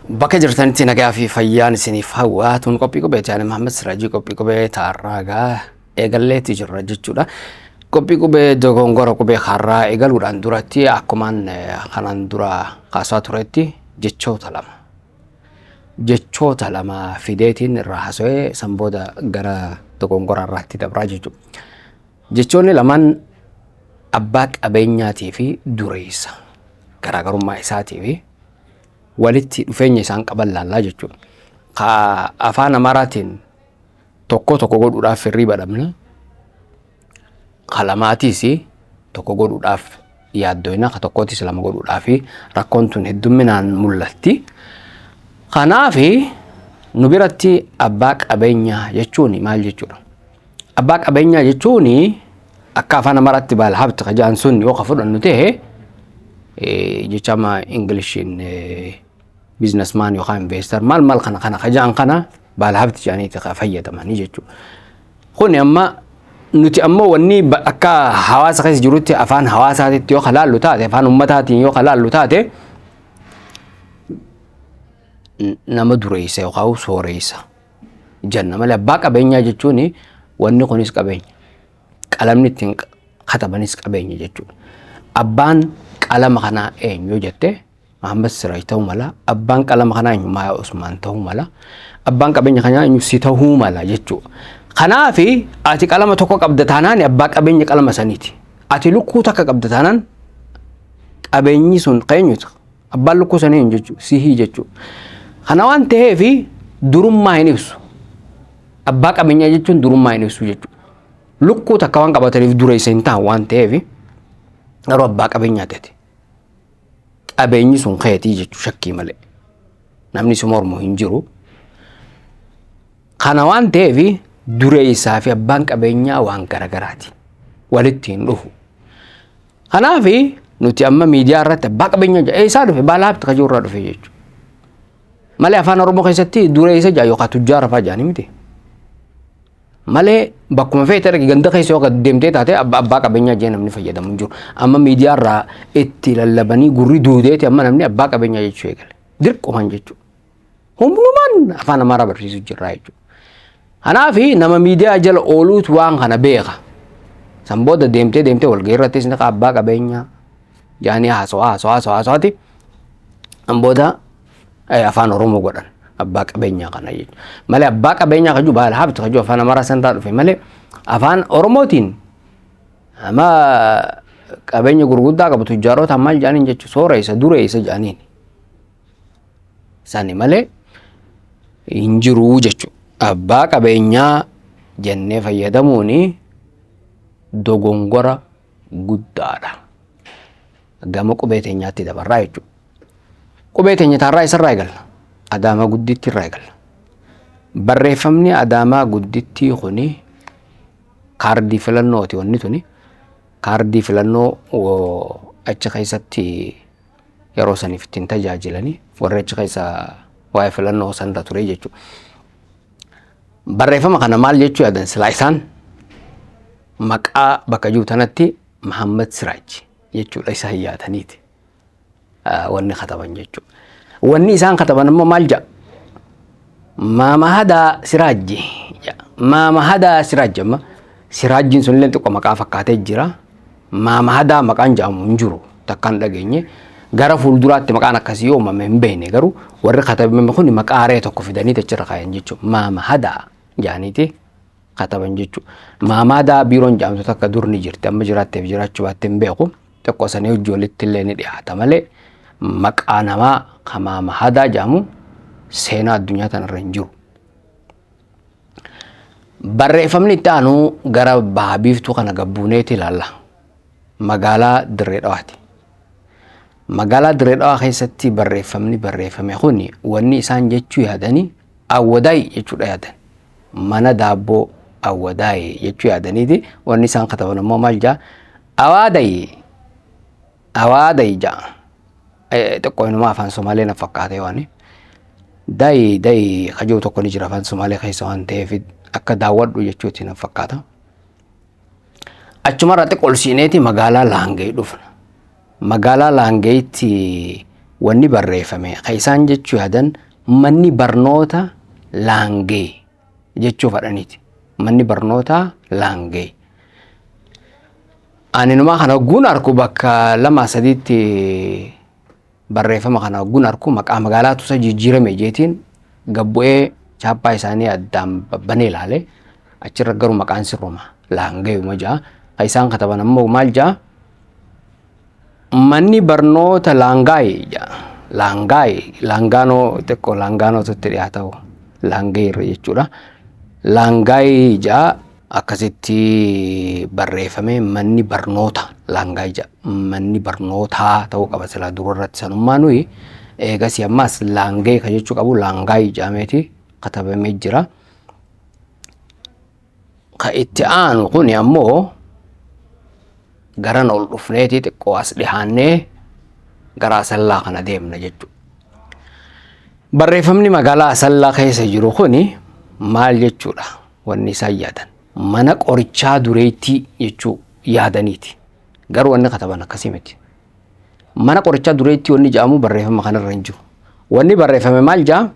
Bakka jirtanitti nagaa fi fayyaan isiniif hawwaa tun qophii qubee ta'an Mahammad Siraajii qophii qubee ta'arraa gaa eegalleetti jirra jechuudha. Qophii qubee dogongora qubee har'aa eegaluudhaan duratti akkumaan kanaan dura kaasaa turetti jechoota lama. Jechoota lama fideetiin irraa haasa'ee san booda gara dogongora irraatti dabraa jechuudha. Jechoonni lamaan abbaa qabeenyaatii fi dureessa garaagarummaa isaatii fi walitti dhufeenya isaan qaban laallaa jechuudha. Ka afaan Amaaraatiin tokko tokko godhuudhaaf hirriiba dhabna. Ka lamaatiis tokko godhuudhaaf yaaddoyna. Ka tokkootis lama godhuudhaaf rakkoon tun heddumminaan mul'atti. Kanaaf nu biratti abbaa qabeenyaa jechuun maal jechuudha? Abbaa qabeenyaa jechuun akka afaan Amaaraatti baala habti ka ja'an sun yoo ka fudhannu ta'e jecha amma Ingiliishiin businessman yookaan investor maal maal kana kana ka ja'an kana baala habti jedhaniiti ka fayyadamanii jechuudha. Kuni amma nuti ammoo wanni akka hawaasa keessa jirutti afaan hawaasaatitti yoo ka laallu taate, afaan ummataatiin yoo ka laallu taate, nama dureessa yookaan sooreessa jenna malee abbaa qabeenyaa jechuun wanni kunis qabeenya. Qalamni ittiin katabanis qabeenya jechuudha. Abbaan qalama kanaa eenyu jette Mahammad Siraaj ta'uu mala. Abbaan qalama kanaa eenyu Maayaa Usmaan ta'uu mala. Abbaan qabeenya kanaa eenyu si ta'uu mala jechuudha. Kanaaf ati qalama tokko qabda taanaan abbaa qabeenya qalama saniiti. Ati lukkuu takka qabda taanaan qabeenyi sun eenyuti? Abbaan lukkuu sanii eenyu jechuudha? Sihii jechuudha. Kana waan ta'eef durummaa hin ibsu. Abbaa qabeenyaa jechuun durummaa hin ibsu jechuudha. Lukkuu takka waan qabataniif dureessa hin ta'an waan ta'eef garuu abbaa qabeenyaa ta'e. Qabeenyi sun keetii jechuudha shakkii malee. Namni si mormu hin jiru. Kana waan ta'eef dureessaa fi abbaan qabeenyaa waan garagaraati. Walitti hin dhufu. Kanaaf nuti amma miidiyaa irratti abbaa qabeenyaa jedha. Eessaa dhufe? Baala habti kajuu irraa dhufe jechuudha. Malee afaan Oromoo keessatti dureessa jedha yookaan tujjaara fa'aa jedhanii miti. Malee bakkuma feete dhaqi ganda keessa yoo deemtee taate abbaa qabeenyaa jee namni fayyadamu hin jiru. Amma miidiyaa irraa itti lallabanii gurri duudeeti amma namni abbaa qabeenyaa jechuu eegale. Dirqumaan jechuudha. Humnumaan afaan Amaaraa barsiisuu jirraa jechuudha. Kanaaf nama miidiyaa jala ooluutu waan kana beeka. San booda deemtee deemtee walgahii irrattis ni abbaa qabeenyaa jaanii haasawaa haasawaa haasawaa haasawaati. San booda afaan Oromoo godhan abbaa qabeenyaa kana jechuudha. Malee abbaa qabeenyaa kajuu baala habti kajuu afaan Amaaraa sanirraa dhufe malee afaan Oromootiin ama qabeenya gurguddaa qabu tujjaarota maal jedhaniin jechuudha sooreessa dureessa jedhaniin. Sani malee hin jiruu jechuudha. Abbaa qabeenyaa jennee fayyadamuun dogongora guddaadha. Gama qubee teenyaatti dabarraa jechuudha. Qubee teenya taarraa isarraa eegalla. Adaamaa gudditti irraa eegalla. Barreeffamni Adaamaa guddittii kuni kaardii filannooti wanni tuni. Kaardii filannoo achi keessatti yeroo saniif ittiin tajaajilanii warri achi keessa waa'ee filannoo sanirra ture jechuudha. Barreeffama kana maal jechuu yaadan silaa isaan maqaa bakka jiru tanatti Mahammad Siraaj jechuudha isaan yaadaniiti. Wanni kataban jechuudha. Wanni isaan kataban immoo maal jedha? Maama Hadaa Siraajji jedha. Maama Hadaa Siraajji amma Siraajjiin sunillee xiqqoo maqaa fakkaatee jira. Maama Hadaa maqaan jedhamu hin jiru takkaan dhageenye. Gara fuulduraatti maqaan akkasii yoo uumame hin beekne garuu warri katabame kun maqaa haree tokko fidanii achirra kaayan jechuudha. Maama Hadaa jedhaniiti kataban jechuudha. Maama Hadaa biiroon jedhamtu takka dur ni jirti amma jiraatteef jiraachuu baatte hin beeku. Xiqqoo sanii hojii walitti illee ni dhiyaata malee maqaa namaa kan Maama Hadaa jedhamu seenaa addunyaa tanarra hin jiru. Barreeffamni itti aanu gara baha biiftuu kana gabbuuneeti ilaalla. Magaalaa Dirree Dhawaati. Magaalaa Dirree Dhawaa keessatti barreeffamni barreeffame kun wanni isaan jechuu yaadanii awwadaay jechuudha yaadan. Mana daabboo awwadaay jechuu yaadaniiti wanni isaan kataban ammoo maal jaa awaaday awaaday jaa. Xiqqoo inumaa afaan Somaalee na fakkaatee waan dayi dayi kajoo tokko ni jira afaan Somaalee keessa waan ta'eef akka daawwadhu jechuuti na fakkaata. Achumarraa xiqqoo ol siineeti magaalaa Laangee dhufna. Magaalaa Laangeetti Wanni barreeffame ka isaan jechuu yaadan manni barnoota Laangee jechuu fadhaniiti. Manni barnootaa Laangee. Ani numaa kana hogguun arku bakka lama sadiitti barreeffama kana hogguun arku maqaa magaalaa tusa jijjiirame jeetiin gabbu'ee chaappaa isaanii addaan babbanee ilaale. Achirra garuu maqaan sirruma Laangeeyuma ja'a. Ka isaan kataban ammoo maal ja'a? Manni barnoota Laangaay ja'a. Laangaay, Laangaanoo xiqqoo Laangaanootu itti dhiyaata hoo. Laangee irra jechuudha. Laangaay ja'a akkasitti barreeffame manni barnoota Laangaay ja'a. Manni barnootaa ta'uu qaba silaa dura irratti sanummaa nuyi eegasii ammaas Laangee ka jechuu qabu Laangaay jedhameeti katabamee jira. Ka itti aanu kuni ammoo garana ol dhufneeti xiqqoo as dhihaannee gara Asallaa kana deemna jechuudha. Barreeffamni magaalaa Asallaa keessa jiru kuni maal jechuudha wanni isaan yaadan? Mana qorichaa dureettii jechuu yaadaniiti. Garuu wanni kataban akkasii miti. Mana qorichaa dureettii wanni jedhamu barreeffama kanarra hin jiru. Wanni barreeffame maal jedha?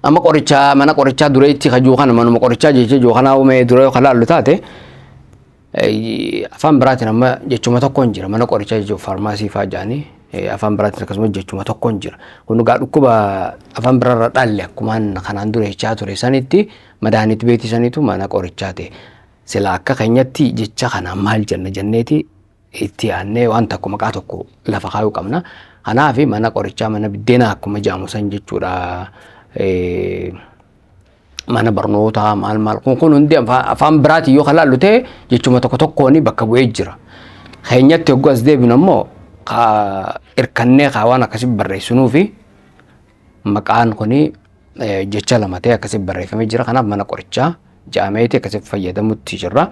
Amma qorichaa mana qorichaa dureettii kajuu kana manuma qorichaa jechuu jiru kanaa uumee dura yoo kalaallu taate, afaan biraatiin amma jechuma tokkoon jira. Mana qorichaa jechuun faarmaasii fa'aa jedhanii, afaan biraatiin akkasumas jechuma tokkoon jira. Kun egaa dhukkuba afaan biraarra dhalle akkuma kanaan dura jechaa ture sanitti madaaniit beetii sanitu mana qorichaa ta'e. Sila akka keenyatti jecha kana maal jenna jenneeti itti yaadnee waan tokko maqaa tokko lafa kaayuu qabna. Kanaaf mana qorichaa mana biddeenaa akkuma jedhamu san jechuudha. Mana barnootaa maal maal kun hundi afaan biraatiin yoo kalaallu ta'e jechuma tokko tokkoon bakka bu'ee jira. Keenyatti yogguu as deebinu ammoo hirkannee kaa waan akkasii barreessinuu fi maqaan kuni jecha lama ta'e akkasii barreeffamee jira. Kanaaf mana qorichaa jedhameeti akkasii fayyadamutti jirra.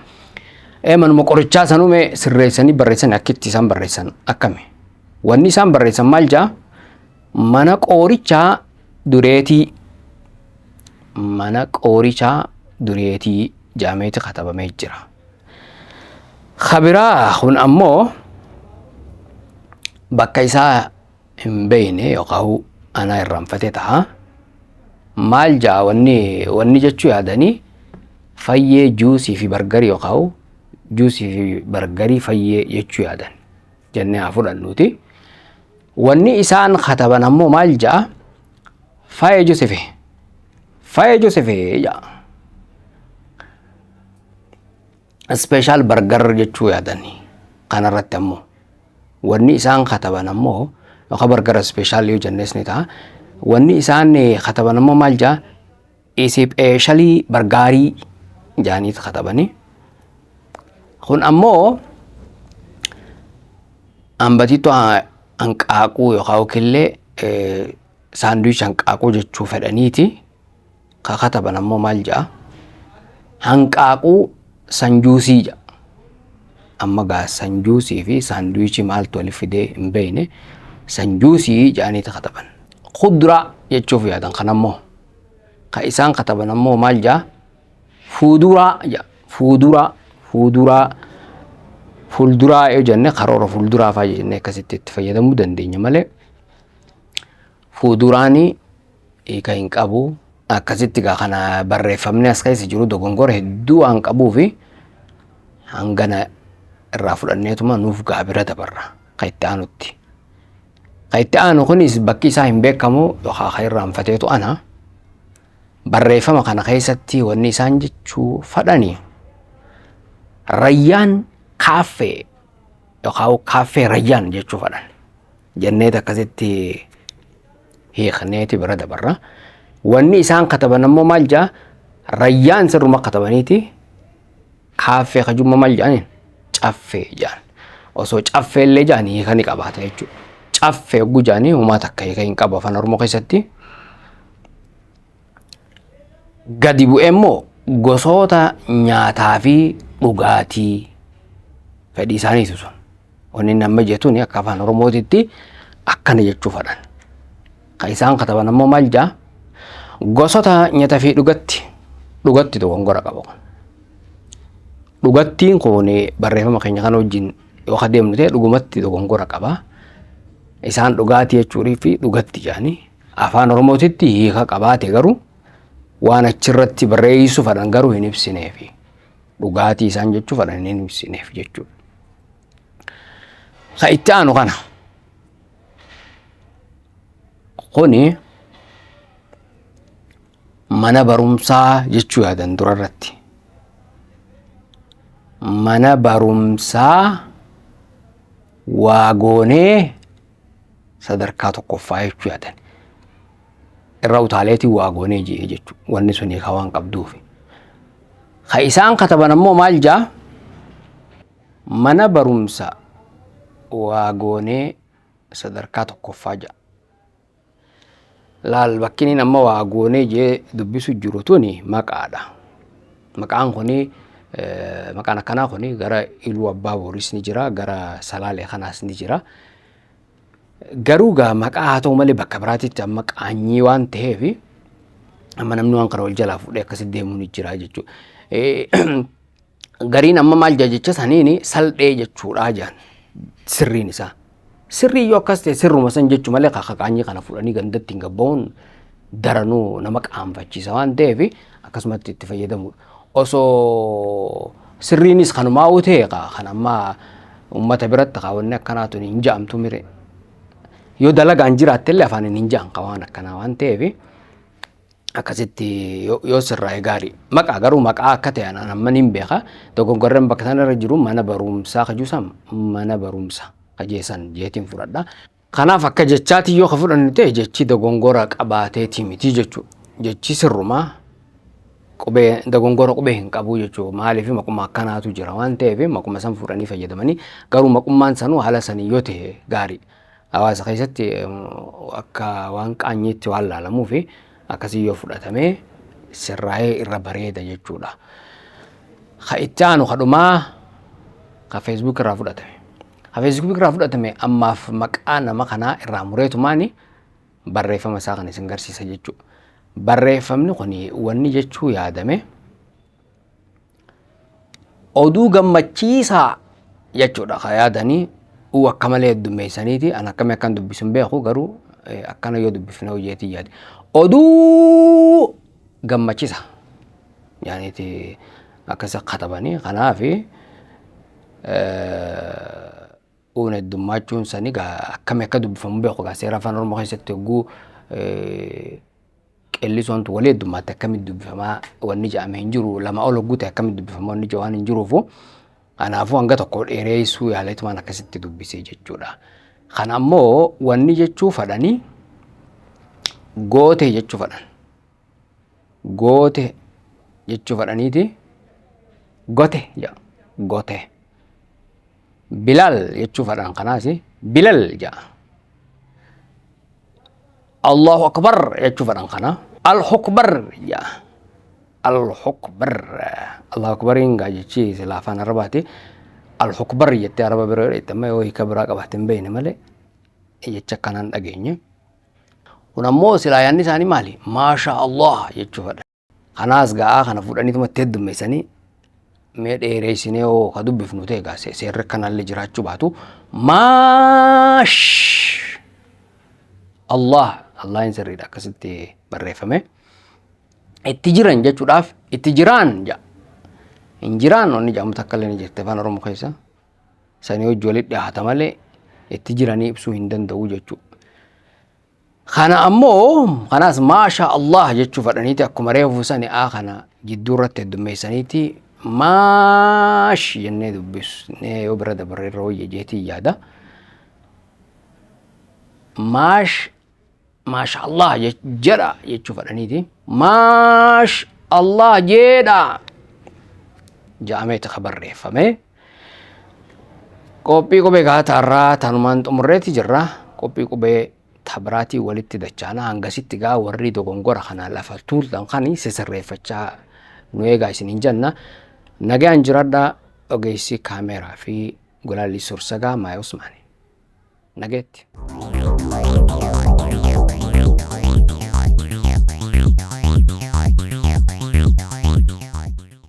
Manuma qorichaa sanume sirreessanii barreessan akkitti isaan barreessan akkami? Wanni isaan barreessan maal jedha? Mana qorichaa dureetii. Mana qorichaa dureetii jedhameeti katabamee jira. Kabiraa kun ammoo bakka isaa hin beekne yookaan anaa irraanfate ta'a. Maal ja'a wanni jechuu yaadanii? Fayyee juusii fi bargarii yookaan juusii fi bargarii fayyee jechuu yaadan jennee haa fudhannuuti. Wanni isaan kataban ammoo maal ja'a? Fayyee juusife. Fayyee juusife ja'a. Special burger jechuu yaadanii kanarratti ammoo wanni isaan kataban ammoo yookaan burger special yoo jennes ni ta'a. Wanni isaan kataban ammoo maal ja'a? Ispeeshaalii bargaarii jaaniit katabanii. Kun ammoo hambatiitu hanqaaquu yookaan killee sandwich hanqaaquu jechuu fedhaniiti. Ka kataban ammoo maal ja'a? Hanqaaquu sanjuusii ja'a. Amma gaa sanjuusii fi saanduwichii maaltu walitti fidee hin beekne, sanjuusii jedhaniiti kataban. Kuduraa jechuuf yaadan kan ammoo. Ka isaan kataban ammoo maal ja'a? Fuuduraa ja'a. Fuuduraa, fuuduraa, fuulduraa yoo jenne karoora fuulduraa fa'aa jennee akkasitti itti fayyadamuu dandeenya malee fuuduraanii hiika hin qabu. Akkasitti gaa kana barreeffamni as keessa jiru dogongora hedduu waan qabuu fi hangana irraa fudhanneetuma nuuf gaa bira dabarra kan itti aanutti. Kan itti aanu kunis bakki isaa hin beekamu yookaan kan irraanfateetu ana. Barreeffama kana keessatti wanni isaan jechuu fadhani Rayyaan kaaffee yookaan kaaffee Rayyaan jechuu fadhan jenneet akkasitti hiikneeti bira dabarra. Wanni isaan kataban ammoo maal jedha? Rayyaan sirruma katabaniiti kaaffee kajumma maal jedhaniin? Caffee jedhan. Osoo caffee illee jedhanii hiika ni qabaata jechuudha. Caffee hogguu jedhanii homaa takka hiika hin qabu afaan Oromoo keessatti. Gadi bu'ee immoo gosoota nyaataa fi dhugaatii fedhii isaaniitu sun. Wanni inni amma jettuun akka afaan Oromootitti akkana jechuu fadhan. Kan isaan kataban ammoo maal jedha? Gosoota nyaataa fi dhugatti dhugatti dogongora qaba kun. Dhugattiin kun barreeffama keenya kana wajjin yoo adeemnu ta'e dhugumatti dogongora qaba. Isaan dhugaatii jechuudhii fi dhugatti jedhanii afaan Oromootitti hiika qabaate garuu waan achirratti barreessuu fedhan garuu hin ibsineefi. Dhugaatii isaan jechuu fedhan hin ibsineef jechuudha. Ka itti aanu kana. Kuni mana barumsaa jechuu yaadan durarratti. Mana barumsaa waa goonee sadarkaa tokkoffaa jechuu yaadan. Irra utaaleetiin waa goonee jee jechuudha. Wanni sun hiika waan qabduufi. Ka isaan kataban ammoo maal jaa? Mana barumsa waa goonee sadarkaa tokkoffaa ja'a. Laal bakki inni amma waa goonee jee dubbisu jiru tuni maqaadha. Maqaan kuni maqaan akkanaa kuni gara Iluu Abbaa Booris ni jira, gara Salaalee kanaas ni jira. Garuu gaa maqaa haa ta'u malee bakka biraatitti amma qaanyii waan ta'eef amma namni waan kana wal jalaa fuudhee akkasitti deemuu ni jira jechuudha. Gariin amma maal jaa jecha saniin saldhee jechuudha jaan sirriin isaa. Sirrii yoo akkas ta'e sirruma san jechuu malee kaka qaanyii kana fuudhanii gandatti hin gabba'uun daranuu nama qaanfachiisa waan ta'eef akkasumatti itti fayyadamuudha. Osoo sirriinis kanumaa ta'e kan amma uummata biratti kaawwanni akkanaa tun hin ja'amtu mire. Yoo dalagaan jiraatte illee afaaniin hin ja'an ka waan akkanaa waan ta'eef akkasitti yoo sirraa'e gaarii. Maqaa garuu maqaa akka ta'e anaan amma niin beeka. Dogoggorreen bakka sana irra jiru mana barumsaa kajuusan mana barumsa kajeessan jeetiin fudhadha. Kanaaf akka jechaati yoo ka fudhannu ta'e jechi dogongora qabaateeti miti jechuudha. Jechi sirrumaa qubee dogongora qubee hin qabu jechuudha. Maaliif maquma akkanaatu jira waan ta'eef maquma san fuudhanii fayyadamanii garuu maqummaan sanuu haala sanii yoo ta'e gaarii. Hawaasa keessatti akka waan qaanyiitti waan laalamuuf akkasii yoo fudhatame sirraa'ee irra bareeda jechuudha. Ka itti aanu ka dhumaa ka Facebook irraa fudhatame. Ka Facebook irraa fudhatame ammaaf maqaa nama kanaa irraa mureetumaani barreeffama isaa kan isin garsiisa jechuudha. Barreeffamni kun wanni jechuu yaadame oduu gammachiisaa jechuudha ka yaadanii uu akka malee heddummeessaniiti an akkamii akkan dubbisu hin beeku garuu akkana yoo dubbifne hojjeetii yaade oduu gammachisa yaaniiti akkasa katabanii kanaafi uun heddummachuun sani gaa akkamii akka dubbifamu beeku gaa seera afaan oromoo keessatti hogguu qellisoontu walii heddummaatti akkamitti dubbifamaa wanni jedhame hin jiru lama ol hogguu ta'e akkamitti dubbifama wanni jedhu waan hin jiruufu kanaafuu hanga tokko dheereessuu yaaleetumaan akkasitti dubbisee jechuudha. Kana ammoo wanni jechuu fadhanii goote jechuu fadhan. Goote jechuu fadhaniiti gote jedha gote. Bilaal jechuu fadhan kanaas bilal jedha. Allahu akbar jechuu fedhan kana. Al-hukbar jedha. Al-hukbar. Allahu akbariin gaa jechi sila afaan Arabaati. Al-hukbar jettee Araba bira yoo dhayxe amma yoo hiika biraa qabaatte hin beekne malee jecha akkanaan dhageenye. Kun ammoo silaa yaadni isaanii maali? Maasha Allah jechuu fedhan. Kanaas ga'aa kana fuudhaniituma itti heddummeessanii mee dheereessinee hoo ka dubbifnu ta'e gaa seerri akkanaallee jiraachuu baatu maash Allah Allah hin sirriidha akkasitti barreeffame itti jiran jechuudhaaf itti jiraan jedha hin jiraan wanni jedhamu takka illee ni jirti afaan Oromoo keessa sanii hojii walitti dhiyaata malee itti jiranii ibsuu hin danda'u jechuudha. Kana ammoo kanaas maasha Allah jechuu fadhaniiti akkuma reefu sani a kana jidduu irratti heddummeessaniiti maash jennee dubbisnee yoo bira dabarre irra wayya jeetii yaada. Maash maasha Allah jedha jechuu fadhaniiti maash Allah jedha ja'ameeti ka barreeffame. Qophii qubee gaataarraa tanumaan xumurreeti jirra. Qophii qubee tabiraatii walitti dachaana hangasitti gaa warri dogongora kana lafa tuultan kani sisirreeffachaa nu eegaa isiniin jenna. Nagaan jiradhaa ogeessi kaameeraa fi gulaalli suursagaa Maaya Usmaani. Nageetti.